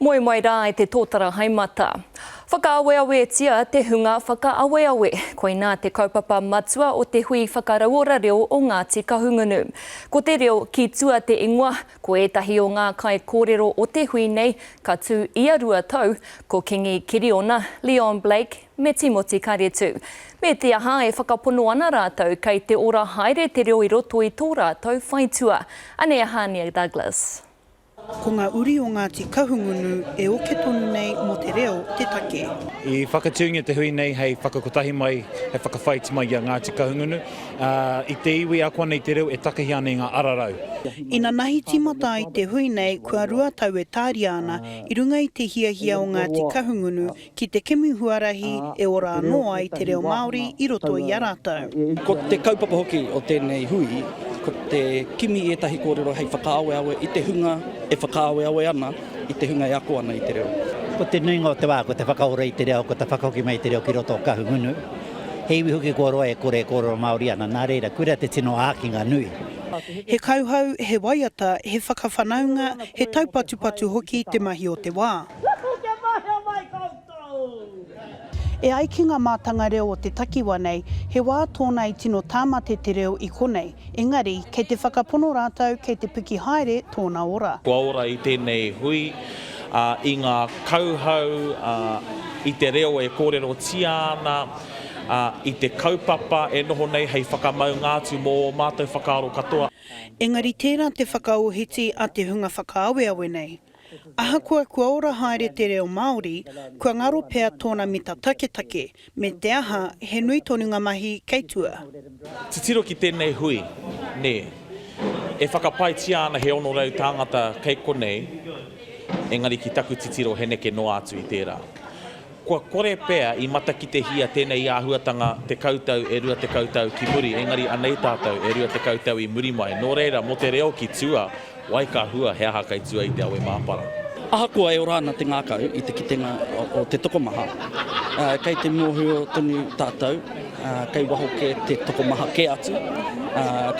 Moe mai rā e te tōtara haemata. Whakaaweawetia te hunga whakaaweawe. Koinā te kaupapa matua o te hui whakarauora reo o Ngāti Kahungunu. Ko te reo ki tua te ingoa, ko ētahi o ngā kaikōrero o te hui nei ka tū ia rua tau, ko Kingi Kiriona, Leon Blake me Timoti Karetu. Me te aha e whakapono ana rātou kei te ora haere te reo i roto i tō rātou whaitua. Anei a Hānia Douglas. Ko ngā uri o Ngāti Kahungunu e oke tonu nei mō te reo te take. I whakatūngia te hui nei hei whakakotahi mai, hei whakawhāiti mai i a Ngāti Kahungunu, ā, i te iwi ako ana i te reo e takahi ana i ngā ararau. Inanahi tīmata ai te hui nei kua rua tau e tāria ana i runga i te hiahia o Ngāti Kahungunu ki te kimi huarahi e ora anō ai te reo Māori i roto i a rātou. Ko te kaupapa hoki o tēnei hui, ko te kimi i ētahi kōrero hei whakaaweawe i te hunga e whakaaweawe ana i te hunga e ako ana i te reo. Ko te nuinga o te wā ko te whakaora i te reo, ko te whakahoki mai i te reo ki roto o Kahungunu. He iwi hoki kua roa e kore e kōrero Māori ana, nā reira, koira te tino ākinga nui. He kauhau, he waiata, he whakawhanaunga, he taupatupatu hoki te mahi o te wā. Tuku kia mahea mai koutou! E ai ki ngā mātanga reo o te takiwa nei, he wā tōna i tino tāmate te reo i konei, engari, kei te whakapono rātou kei te piki haere tōna ora. Kua ora i tēnei hui, ā, i ngā kauhau, ā, i te reo e kōrerotia ana, ā, i te kaupapa e noho nei hei whakamaunga atu mō ō mātou whakaaro katoa. Engari tērā te whakaohiti a te hunga whakaaweawe nei. Ahakoa kua ora haere te reo Māori, kua ngaro pea tōna mita taketake, me te aha, he nui tonu ngā mahi kei tua. Titiro ki tēnei hui, nē. E whakapaetia ana he 600 tāngata kei konei, engari ki taku titiro he neke noa atu i tērā. Kua kore pea i matakitehia tēnei āhuatanga tekau tau e 20 tau ki muri, engari anei tātou e 20 tau i muri mai. Nō reira, mō te reo ki tua, wai ka hua he aha kei tua i te awe māpara. Ahakoa e ora ana te ngākau i te kitenga o te tokomaha, kei te mōhio tonu tātou, kei waho kē te tokomaha kē atu,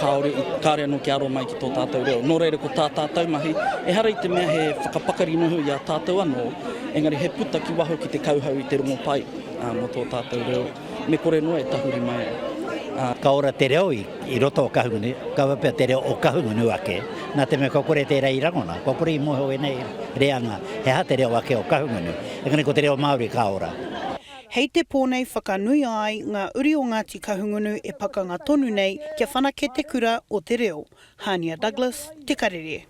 kāore, kāore anō kia aro mai ki tō tātou reo. Nō reira ko tā tātou mahi, ehara i te mea he whakapakari noho i a tātou anō, engari he puta ki waho ki te kauhau i te rongopai mō tō tātou reo, me kore noa e tahuri mai ai. Ka ora te reo i roto o Kahungunu, kaua pea te reo o Kahungunu ake, nā te mea kua kore tērā i rangona, kua kore i mōhio ēnei reanga he aha te reo ake o Kahungunu, engari ko te reo Māori ka ora. Hei te pō nei whakanui ai ngā uri o Ngāti Kahungunu e pakanga tonu nei kia whanake te kura o te reo. Hānia Douglas, Te Karere.